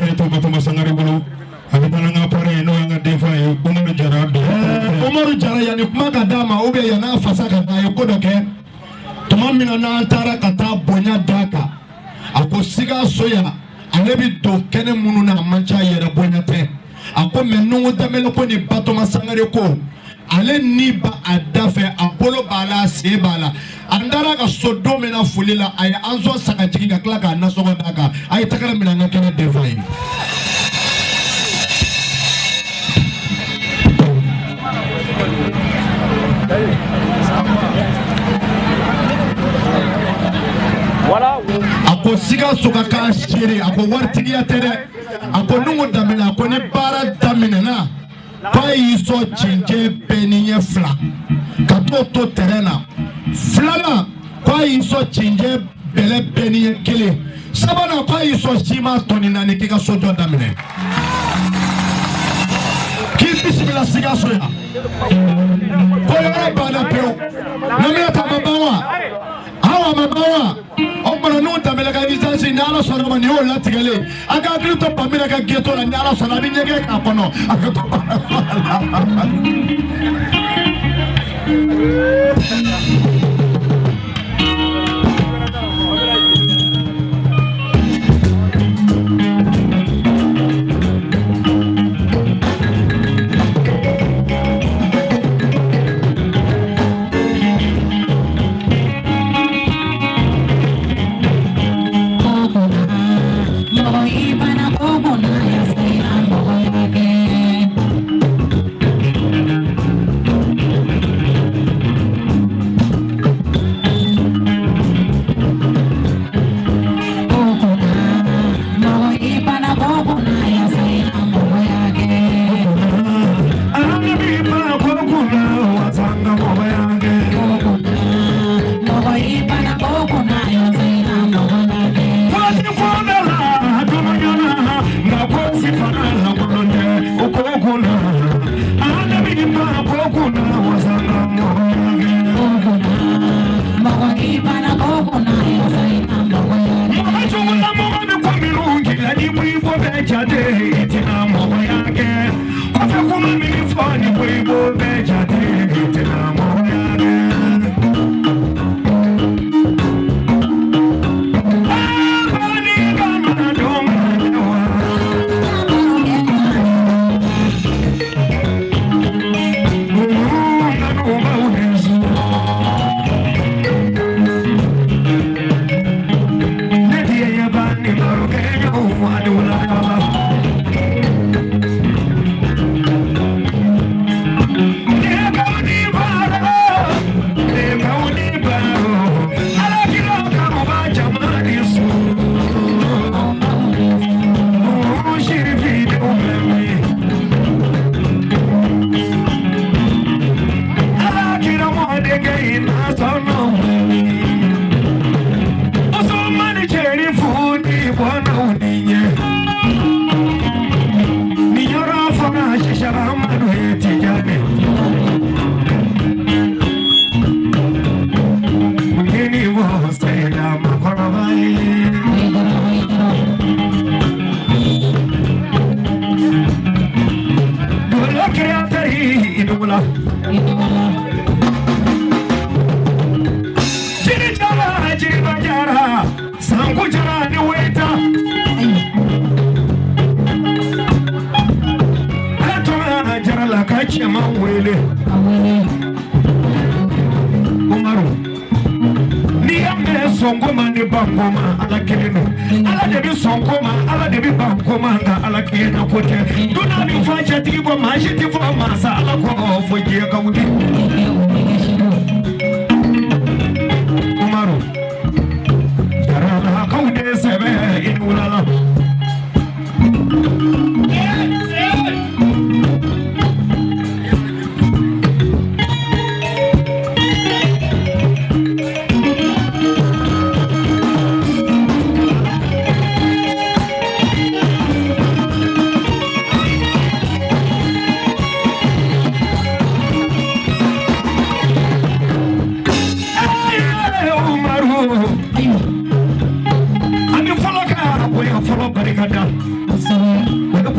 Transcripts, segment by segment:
kɛnɛ to Batoma Sangare bolo. A bɛ taa n'an ka parrain n'o y'an ka denfa ye Umaru Jara. Umaru Jara yanni kuma ka d'a ma ou bien yann'a fasa ka da a ye ko dɔ kɛ. Tuma min na n'an taara ka taa bonya d'a kan, a ko Sikaso yan ale bɛ don kɛnɛ minnu na a man ca yɛrɛ bonya tɛ. A ko mɛ Nuhu Danbɛlɛ ko ni Batoma Sangare ko ale ni ba a da fɛ, a bolo b'a la, a sen b'a la. An taara ka so don min na foli la, a ye an sɔn sagajigi ka tila k'a nasɔngɔ d'a kan. A ye tɛgɛrɛ minɛ an ka kɛnɛ denfa ye. A ko Sikaso ka k'a seere, a ko waritigiya tɛ dɛ. A ko Nuhu Danbɛlɛ, a ko ni baara daminɛna k'a y'i sɔn cɛncɛn bɛɛ ni ɲɛ fila ka t'o to terrain na. Filanan, k'a y'i sɔn cɛncɛn bɛlɛ bɛɛ ni ɲɛ kelen. Sabanan, k'a y'i sɔn siman tɔni 4 k'i ka sojɔ daminɛ. K'i bisimila Sikaso yan. Ko yɔrɔ banna pewu. N'an ta ma ban wa? Awa ma ban wa? O tuma Nuhu Danbɛlɛ ka licence ni Ala sɔnna ma nin y'o latigɛlen. An ka hakili to Bamina ka ghetto la, ni Ala sɔnna a bɛ ɲɛgɛn k'a kɔnɔ. A ka to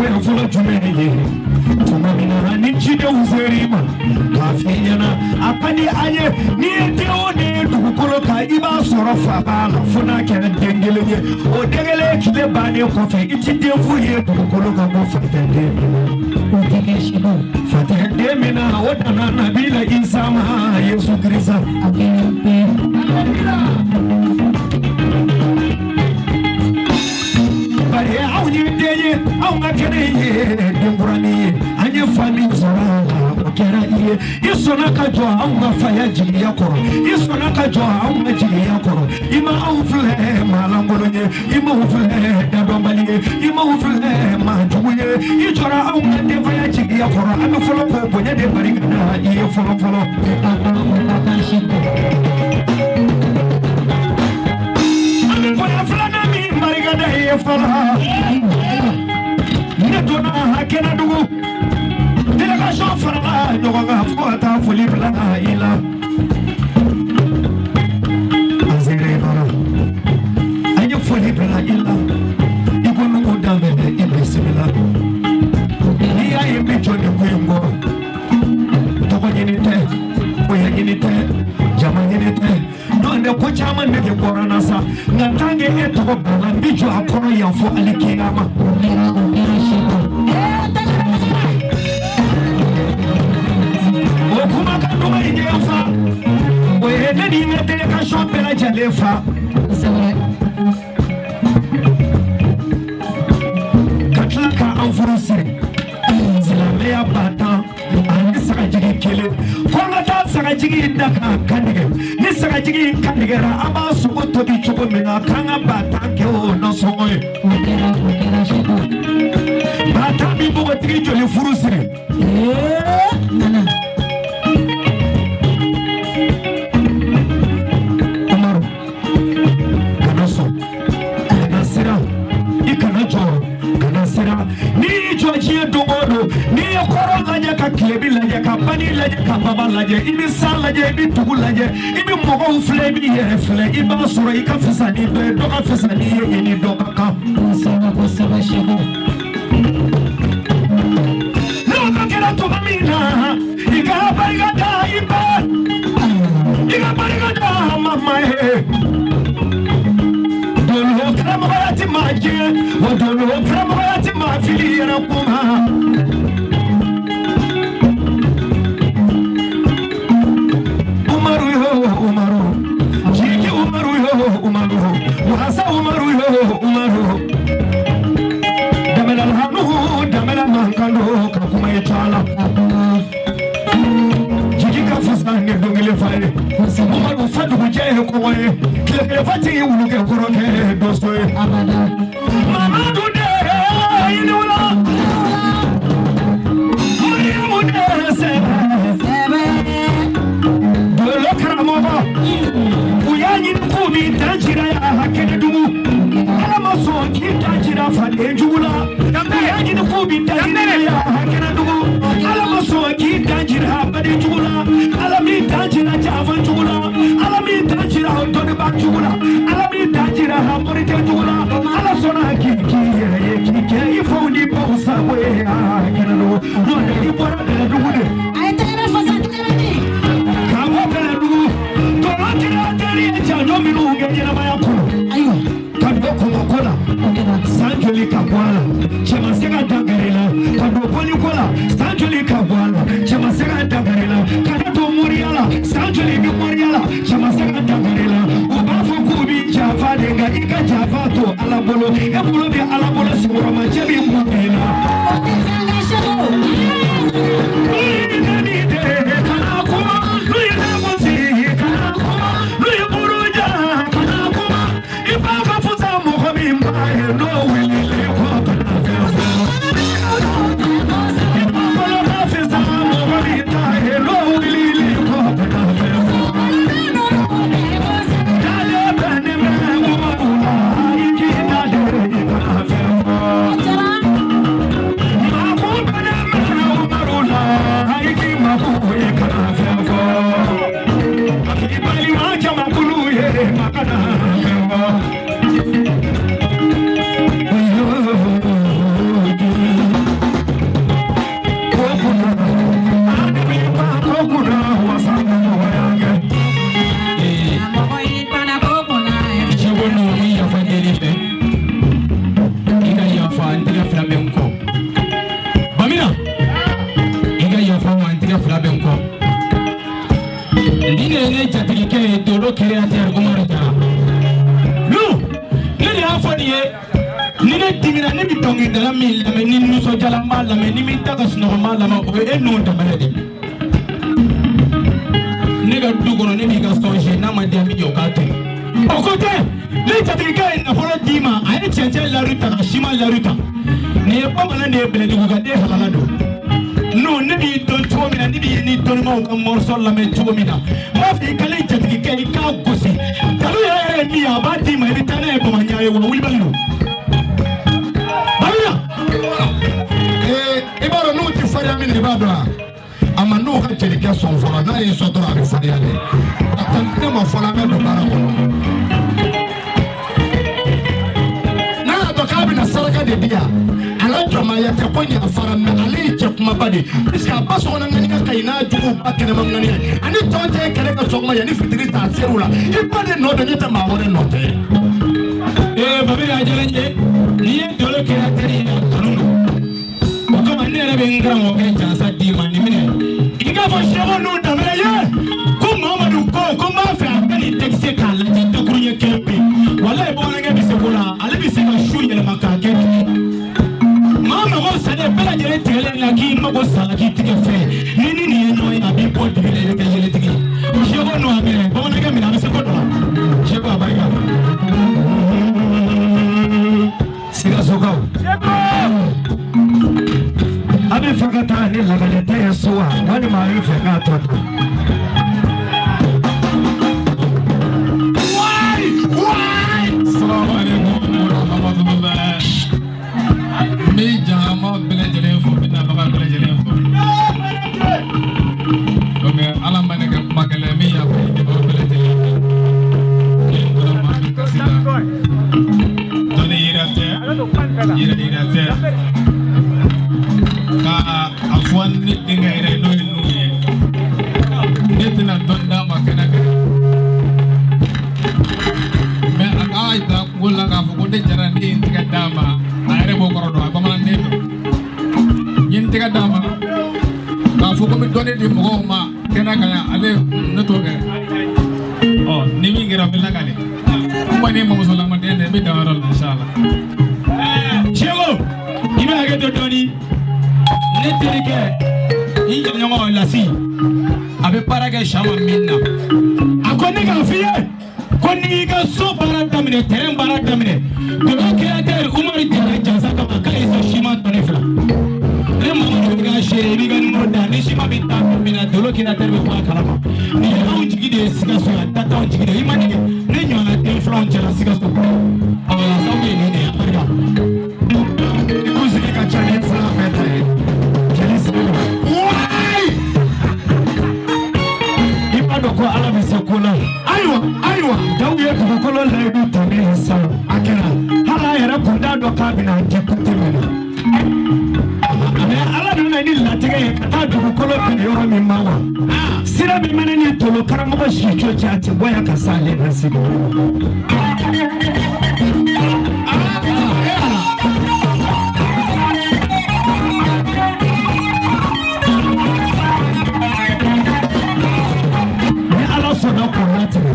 bonya fɔlɔ jumɛn ye tuma min na ni cidenw ser'i ma k'a f'i ɲɛna a ka di an ye n'i ye den o den ye dugukolo kan i b'a sɔrɔ fa b'a la fo n'a kɛra den kelen ye o den kelen tile bannen kɔfɛ i ti den foyi ye dugukolo kan ko fa tɛ den min na O tɛ kɛ Seko. Fa tɛ den min na o danna Nabila Isa ma Yesu Kirisa. A kɛra bɛɛ. Bari aw ye den ye anw ka kɛnɛ ye denkuranin ye an ye fa min sɔrɔ a la o kɛra i ye i sɔnna ka jɔ anw ka faya jigiya kɔrɔ i sɔnna ka jɔ anw ka jigiya kɔrɔ i ma anw filɛ maalankolon ye i ma anw filɛ dadɔnbali ye i ma anw filɛ maajugu ye i jɔra anw ka denfaya jigiya kɔrɔ an bɛ fɔlɔ k'o bonya de barika da i ye fɔlɔ fɔlɔ. O ka kan o ka kan Seko. An bɛ bonya filanan min barika da i ye fɔlɔ. Ayiwa ayiwa. Ne donna Kɛnɛdugu délégation farala ɲɔgɔn kan fo ka taa foli bila i la. An sera i bara an ye foli bila i la i ko nugu daminɛ i bisimila n'i y'a ye n bɛ jɔ nin ko in kɔrɔ tɔgɔ ɲini tɛ bonya ɲini tɛ jama ɲini tɛ n'o tɛ ko caman nege bɔra n na sa nka tant que e tɔgɔ banna n bɛ jɔ a kɔrɔ yan fo alikiyama. O kɛra o kɛra Seko. O kumakan duman in ye n fa o ye ne ni n ka délégation bɛɛ lajɛlen fa. Kosɛbɛ. Ka tila k'an furu siri silamɛya ba tan ani sagajigi kelen ko an ka taa sagajigi in da k'a kantigɛ ni sagajigi in kantigɛra an b'a sogo tobi cogo min na k'an ka ba tan kɛ o nasɔngɔ ye. O kɛra o kɛra Seko. Ba tan bi npogotigi joli furu siri. Ee nana. Umaru kana sɔn kana siran i kana jɔrɔ kana siran n'i y'i jɔ diɲɛ don o don n'i ye kɔrɔn lajɛ ka tilebin lajɛ ka bani lajɛ ka baba lajɛ i bɛ san lajɛ i bɛ dugu lajɛ i bɛ mɔgɔw filɛ i b'i yɛrɛ filɛ i b'a sɔrɔ i ka fisa ni dɔ ye dɔ ka fisa n'i ye i ni dɔ ka kan. Kosɛbɛ kosɛbɛ Seko. N'o ka kɛra tuma min na i ka barika da i ba i ka barika da mama ye. Dolo karamɔgɔya ti maa jɛ wa dolo karamɔgɔya ti maa fili yɛrɛ kuma. Umaru yo Umaru jigi Umaru yo Umaru wasa Umaru yo Umaru damela hanuhu damela mankando ka kuma ye cala A kuma. Jigi ka fisa ni dɔnkili fa ye. Kosɛbɛ. Umaru fa dugujɛ ye kɔngɔ ye tile kelen fa tigi wulukɛ kɔrɔkɛ dɔsɔ ye. Abada. Mamadu de i ni wula Mariyamu de sɛbɛ Sɛbɛ. Dolo karamɔgɔ u y'a ɲini k'u b'i dan jira ya Kɛnɛdugu Ala ma sɔn k'i dan jira faden jugu la u y'a ɲini k'u b'i dan jira ya Kɛnɛdugu Ala ma sɔn k'i dan jira baden jugu la Ala m'i dan jira janfa jugu la Ala m'i dan jira dɔnnibaa jugu la Ala m'i dan jira morikɛ jugu la Ala sɔnna k'i k'i yɛrɛ ye k'i kɛ i faw ni baw sago ye Kɛnɛdugu n'o tɛ i bɔra Bɛlɛdugu de. A ye tɛgɛrɛ fasa tɛgɛrɛ di. Ka bɔ Bɛlɛdugu tɔlɔ teri teri ye janjo minnu kɛ ɲɛnamaya kɔnɔ Ayiwa. Ka don kɔmɔko la O kɛra. San joli ka bɔ a la cɛ ma se ka dankari la ka don bɔliko la san joli ka bɔ a la cɛ ma se ka dankari la ka na don moriya la san joli bɛ moriya la cɛ ma se ka dankari la u b'a fɔ k'u b'i janfa de nka i ka janfa to Ala bolo e bolo bɛ Ala bolo sigiyɔrɔma cɛ b'i kun b'i la. O tɛ fɛn kɛ Seko. Thank you. Dolo créateur Umaru Jara. Lu ne de y'a fɔ nin ye ni ne dimina ne bɛ dɔnkilidala min lamɛn ni nisɔndiyala n b'a lamɛn ni min ta ka sunɔgɔ n b'a lamɛn o ye e n'o danbɛlɛ de ye. Ne ka du kɔnɔ ne b'i ka sɔn n'a ma diya n bɛ jɔ k'a to yen. O ko tɛ ne jatigikɛ ye nafolo d'i ma a ye cɛncɛn lari ta ka siman lari ta nin ye bamanan de ye bɛlɛdugu ka den halala don. Non ne b'i dɔn cogo min na ne b'i ni dɔnnibaw ka morceau lamɛn cogo min na n b'a fɔ i ka ne jatigikɛ i k'a gosi dalu yɛrɛ yɛrɛ ye min ye a b'a d'i ma i bɛ taa n'a ye Bamakɔ ye wa wulibali don. Babila. I b'a dɔn n'u ti farinya min na i b'a dɔn wa a ma n'u ka jelikɛ sɔn fɔlɔ n'a y'i sɔn dɔrɔn a bɛ farinya dɛ a ta ne ma fɔlɔ an bɛ don baara kɔnɔ. N'a y'a dɔn k'a bɛna saraka de di yan. Ala jɔnmaya tɛ ko ɲa fara mɛ ale ye cɛ kumaba de puisque a ba sɔgɔna ŋaniya ka ɲi n'a juguw ba kɛnɛma ŋaniya ani tɔn tɛ kɛlɛ ka sɔgɔma yanni fitiri t'a ser'u la i ba de nɔ don ne tɛ maa wɛrɛ nɔ tɛ. Ee Babili a diyara n ye n'i ye dolo créateur ye a kanu don o kama ne yɛrɛ bɛ n karamɔgɔkɛ jansa d'i ma nin minɛ i k'a fɔ sɛko n'u danbɛlɛ ye ko Mamadu ko ko n b'a fɛ a ka nin texte k'a lajɛ dakuruɲɛ kelen pe walayi bamanankɛ bɛ se ko la ale bɛ se ka su yɛlɛma k'a kɛ tile. Maa mago salen bɛɛ lajɛlen tigɛlen la k'i mago sala k'i tigɛ fɛn ni ni nin ye ɲɔgɔn ye a b'i bɔ dibi la i bɛ kɛ yeletigi ye sɛko n'o a minɛ bamanankɛ minɛ a bɛ se ko dɔ la sɛko a barika. Sikasokaw a bɛ fɛ ka taa ni lakaleta ye so wa walima a bɛ fɛ k'a tɔ to. Salamu alaikum wa rahmatulah. N bɛ jama bɛɛ lajɛlen fo n bɛ nabaga bɛɛ lajɛlen fo. Donc ala ma ne kɛ kuma gɛlɛn n bɛ yafa ɲini aw bɛɛ lajɛlen fɛ. Ne bɔra maa min kasi la. Dɔnni yira tɛ yɛrɛ yira tɛ. Ka a fɔ ne denkɛ yɛrɛ n'o ye nun ye. Ne tɛna dɔnni d'a ma kɛnɛ kan. Mais a k'a jira kungo la k'a fɔ ko ne jara ne ye n tɛgɛ d'a ma. A yɛrɛ b'o kɔrɔ dɔn a bamananden don n ye n tɛgɛ d'a ma k'a fɔ ko n bɛ dɔnni di mɔgɔw ma kɛnɛ kan yan ale ne t'o kɛ ɔ ni min kɛra n bɛ lakale n kɔni ye mamusolamaden de ye n bɛ dan yɔrɔ la inshallah. Seko i bɛ hakɛ to dɔɔni ne terikɛ n jɛɲɔgɔn Lasi a bɛ baara kɛ sama min na a ko ne k'a f'i ye ko n'i y'i ka so baara daminɛ terrain baara daminɛ Dolo créateur Umaru Jara jansa kama k'a ye sɔn siman tɔni 2 ne Mamadu bɛ k'a seere i b'i ka numéro da ni siman bɛ taa don min na Dolo créateur bɛ bɔ a kalama nin ye anw jigi de ye Sikaso yan da t'anw jigi de ye i ma tigɛ ne ɲɔgɔnna den filanw cɛla Sikaso ɔ sababu ye nin de ye a barika. I kunsigi ka ca ni fila bɛɛ ta ye jeli sigi wayi. I b'a dɔn ko ala bɛ se ko la. Ayiwa ayiwa. Dawu ye dugukolo layidu ta ne ye salon. A kɛra. Hali a yɛrɛ kun t'a dɔn k'a bɛna di kote min na. Mais ala nana ni latigɛ ye ka taa dugukolo feere yɔrɔ min ma wa. Sira min bɛ ne ni tolo karamɔgɔ si co cɛ a tɛ bɔ yan ka s'ale ma sigi. Ni ala sɔnna k'o latigɛ.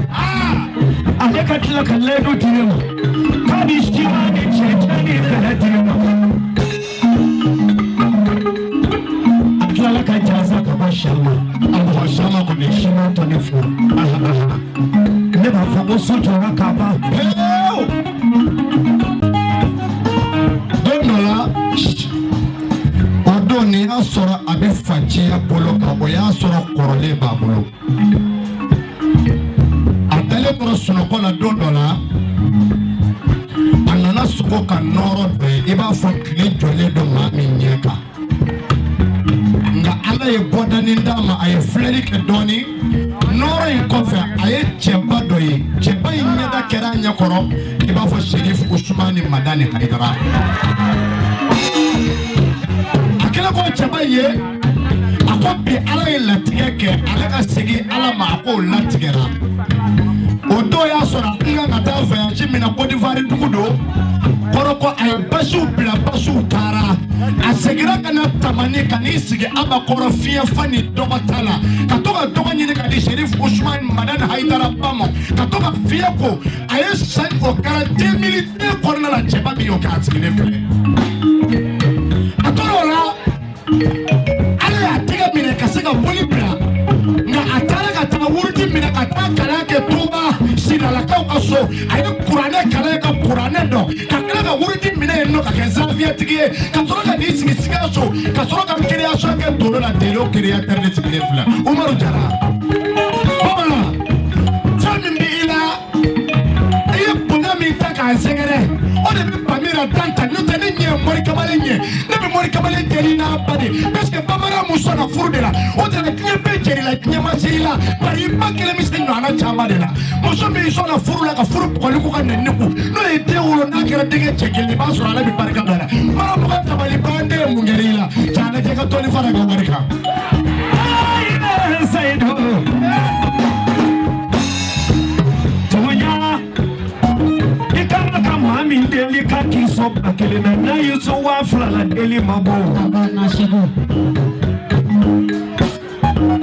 Ale ka tila ka layidu di ne ma k'a bɛ siman ni cɛncɛn ni bɛlɛ di ne ma. A tilala ka jansa ka bɔ sɛ ma. A bɔ sɛ ma kɔni. Siman tɔni 2. Ne b'a fɔ ko so jɔra k'a ban. Pewu. Don dɔ la o don nin y'a sɔrɔ a bɛ facɛya bolo kan o y'a sɔrɔ kɔrɔlen b'a bolo. A dalen kɔrɔ sunɔgɔ la don dɔ la a nana sogo ka nɔrɔ dɔ ye i b'a fɔ tile jɔlen don maa min ɲɛ kan nka ala ye bɔdanin d'a ma a ye filɛli kɛ dɔɔnin nɔrɔ in kɔfɛ a ye cɛba dɔ ye cɛba in ɲɛda kɛra a ɲɛkɔrɔ i b'a fɔ Serif Usumani Madani Hayidara a kɛlen k'o cɛba in ye a ko bi ala ye latigɛ kɛ ale ka segin ala ma a k'o latigɛra. O don y'a sɔrɔ a kun kan ka taa voyage min na Côte d'Ivoire dugu don kɔrɔ ko a ye basiw bila basiw taara A seginna ka na Tamani ka n'i sigi Abakɔrɔ fiɲɛ fa ni dɔgɔ ta la ka to ka dɔgɔ ɲini ka di Serif Usumani Madani Hayidara ba ma ka to ka fiɲɛ ko a ye san o kɛra 2002 kɔnɔna la cɛba min y'o kɛ a sigilen filɛ a tora o la Ala y'a tɛgɛ minɛ ka se ka boli bila nka a taara ka taa wurudi minɛ ka taa kalan kɛ Tuba Sinalakaw ka so a ye kuranɛ kalan ka kuranɛ dɔn ka tila ka wurudi minɛ yen nɔ ka kɛ zafiyatigi ye ka sɔrɔ ka n'i sigi Sikaso ka sɔrɔ ka création kɛ dolo la dolo créateur de sigilen filɛ Umaru Jara bamanan fɛn min bɛ i la i ye bonya min ta k'a sɛgɛrɛ o de bɛ Pamira dan ta n'o tɛ ne ɲɛ Mori Kamalen ɲɛ ne bɛ Mori Kamalen deli n'a ba de parce que bamanan muso na furu de la o de la diɲɛ bɛɛ jɛr'i la diɲɛ ma se i la bari i ba kelen bɛ se ɲɔgɔnna caman de la muso min sɔnna furu la ka furu bugɔli ko ka nɛni ko n'o ye den wolo n'a kɛra denkɛ cɛ kelen i b'a sɔrɔ ala bɛ barika bila la mara mɔgɔ tabali ban den ye mun kɛra i la cɛ a lajɛ ka dɔɔni fara ka wari kan. Min deli ka k'i sɔn ba kelen na n'a y'i sɔn 2000 la deli ma bɔ.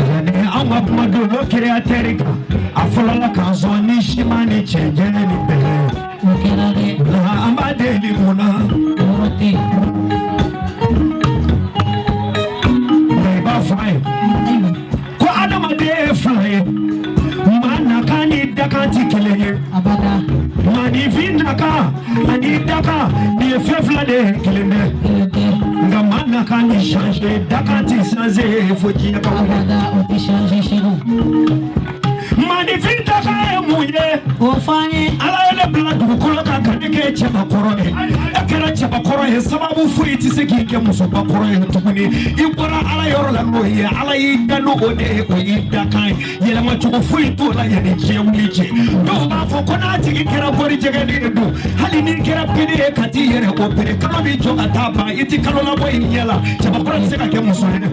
Yanni an ka kuma dolo créateur kan a fɔlɔla k'an sɔn ni siman ni cɛncɛn ni bɛlɛ. Nka an b'a deli mun na. Nka i b'a fɔ a ye ko adamaden ye fila ye maa nakan ni dakan ti kelen ye. Maanifin nakan ani dakan nin ye fɛn fila de ye kelen tɛ nka maa nakan ni changer dakan ti changer fo diɲɛ ka wuli. Maanifin dakan ye mun ye? Ala ye ne bila dugukolo kan ka ne kɛ cɛbakɔrɔ ye e kɛra cɛbakɔrɔ ye sababu foyi tɛ se k'i kɛ musobakɔrɔ ye tuguni i bɔra ala yɔrɔ la n'o ye ala y'i da n'o de ye o y'i dakan ye yɛlɛmacogo foyi t'o la yanni diɲɛ wuli cɛ dɔw b'a fɔ ko n'a tigi kɛra bɔrijɛgɛden ye don hali n'i kɛra pede ye ka t'i yɛrɛ opere kalo b'i jɔ ka taa ban i ti kalo labɔ i ɲɛ la cɛbakɔrɔ tɛ se ka kɛ muso ye dɛ.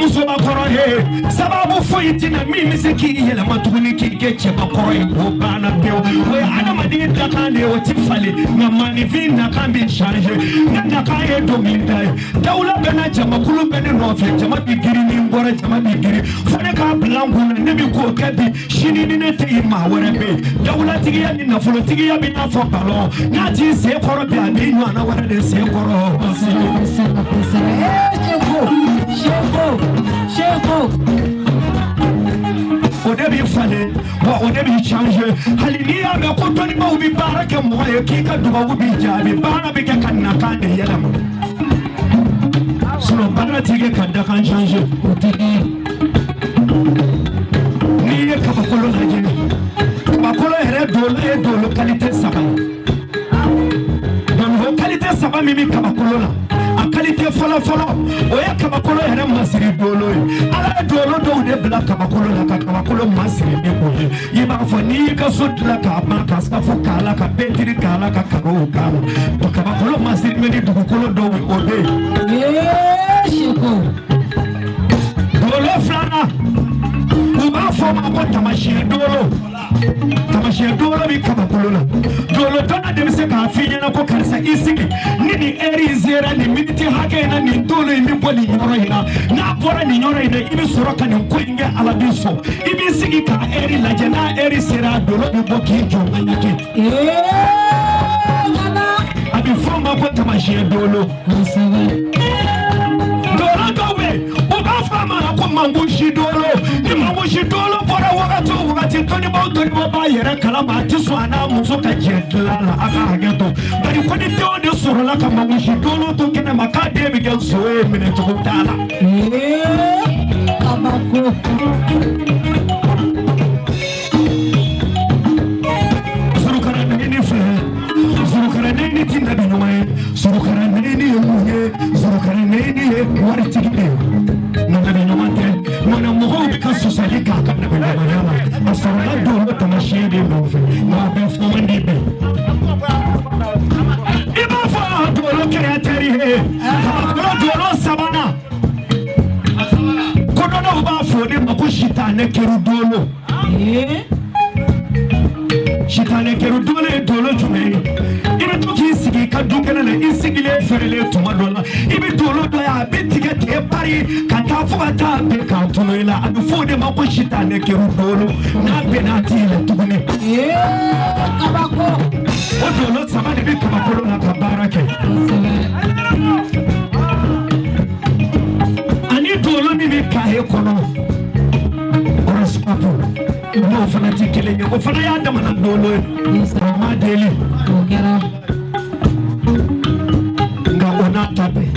Musobakɔrɔ ye sababu foyi tɛna min bɛ se k'i yɛlɛma tuguni k'i kɛ cɛbakɔrɔ ye o banna pewu o ye adamaden dakan de ye o ti falen nka maanifin nakan bɛ changer ne nakan ye dɔnkilida ye dawula bɛ na jamakulu bɛ ne nɔfɛ jama bɛ girin ni n bɔra jama bɛ girin fo ne k'a bila n kunna ne bɛ k'o kɛ bi sini ni ne tɛ yen maa wɛrɛ bɛ yen dawulatigiya ni nafolotigiya bɛ n'a fɔ balon n'a t'i sen kɔrɔ bi a b'i ɲɔgɔnna wɛrɛ de sen kɔrɔ. O de b'i falen wa o de b'i changer hali n'i y'a mɛn ko dɔnnibaaw bɛ baara kɛ mɔgɔ ye k'i ka dugawu b'i jaabi baara bɛ kɛ ka nakan de yɛlɛma sinon baara t'i kɛ ka dakan changer. N'i ye kabakolo lajɛ kabakolo yɛrɛ dolo ye dolo qualité saba ye donc o qualité saba min bɛ kabakolo la. A qualité fɔlɔ fɔlɔ o ye kabakolo yɛrɛ masiri dolo ye ala ye dolo dɔw de bila kabakolo la ka kabakolo masiri ni o ye i b'a fɔ n'i y'i ka so dilan k'a ban ka safu k'a la ka pɛntiri k'a la ka karow k'a la donc kabakolo masiri bɛ ni dugukolo dɔw ye o bɛ yen. Dolo filanan u b'a fɔ o ma ko tamasiyɛn dolo tamasiyɛn dolo bɛ kabakolo la dolo dɔnna de bɛ se k'a f'i ɲɛna ko karisa i sigi ni nin ɛri in sera nin miniti hakɛ in na nin dolo in bɛ bɔ nin yɔrɔ in na n'a bɔra nin yɔrɔ in na i bɛ sɔrɔ ka nin ko in kɛ ala b'i sɔn i b'i sigi k'a ɛri lajɛ n'a ɛri sera dolo bɛ bɔ k'i jɔ ka ɲɛ kɛ a bɛ fɔ o ma ko tamasiyɛn dolo. Dolo dɔw bɛ yen u b'a fɔ a ma ko mangosi dolo ni mangosi dolo bɔra wagati o wagati dɔnnibaaw b'a yɛrɛ kalama a tɛ sɔn a n'a muso ka jɛ dilan la a ka hakɛ to bari ko ni denw de sɔrɔla ka mangosi dolo to kɛnɛma k'a den bɛ kɛ nson ye minɛcogo t'a la. Zurukaranɛni filɛ Zurukaranɛni ti nabi ɲuman ye Zurukaranɛni ye mun ye Zurukaranɛni ye waritigi de ye nabi ɲuman tɛ nka mɔgɔw bɛ ka sɔsɔli k'a ka nabi ɲumanya la a sɔrɔla dolo tamasiyɛn de nɔfɛ nka a bɛɛ fɔ man di bi. I b'a fɔ dolo créateur ye kabakolo dolo sabanan kodɔnnaw b'a fɔ o de ma ko sitanɛ kɛra dolo. Sitanɛ Sitanɛ kɛra dolo ye dolo jumɛn ye? I bɛ to k'i sigi i ka du kɛnɛ la, i sigilen fɛrɛlen tuma dɔ la, i bɛ dolo dɔ ye a bɛ tigɛ tigɛ pari ka taa fo ka taa bɛn k'a tunu i la. A bɛ fɔ o de ma ko sitanɛ kɛra dolo. N'a bɛnna a t'i la tuguni. Kabako. O dolo saba de bɛ kabakolo la ka baara kɛ. Ani dolo min bɛ kaye kɔnɔ, horoscope, n'o fana tɛ kelen ye, o fana y'a damana dolo ye. O ma deli. O kɛra. Nka o n'a ta bɛɛ,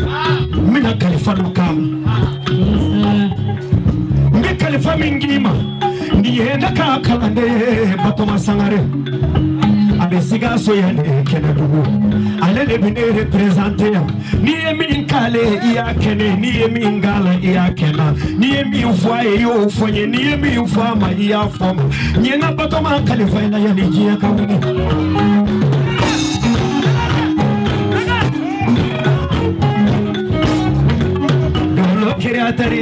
n bɛna kalifa dɔ k'a ma. N bɛ kalifa min d'i ma, nin ye ne ka kalanden ye, Batoma Sangare. A bɛ Sikaso yan de, Kɛnɛdugu. Ale de bɛ ne représenté yan. N'i ye min k'ale ye, i y'a kɛ ne ye. N'i ye min k'a la, i y'a kɛ n na. N'i ye min fɔ a ye, i y'o fɔ n ye. N'i ye min fɔ a ma, i y'a fɔ n ma. Nin ye n ka Batoma kalifa i la yanni diɲɛ ka wuli. Dolo créateur,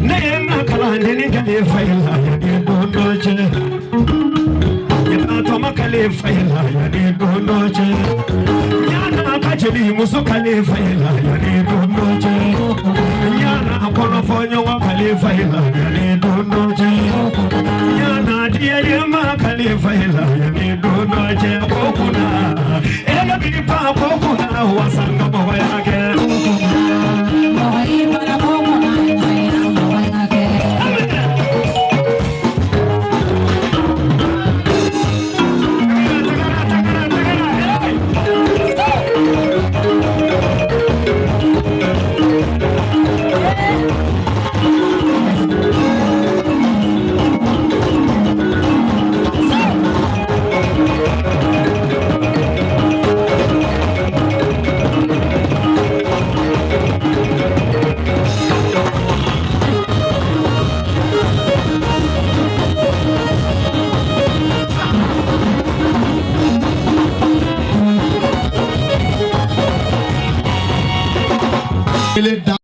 ne ye n ka kalandenni kalifa i la yanni don dɔ cɛ. Batoma kalifa i la yanni don dɔ cɛ. Ɲana ka jeli muso kalifa i la yanni don dɔ cɛ. Ɲana kɔnɔfɔ ɲɔgɔn kalifa i la yanni don dɔ cɛ. Ɲana diyayema kalifa i la yanni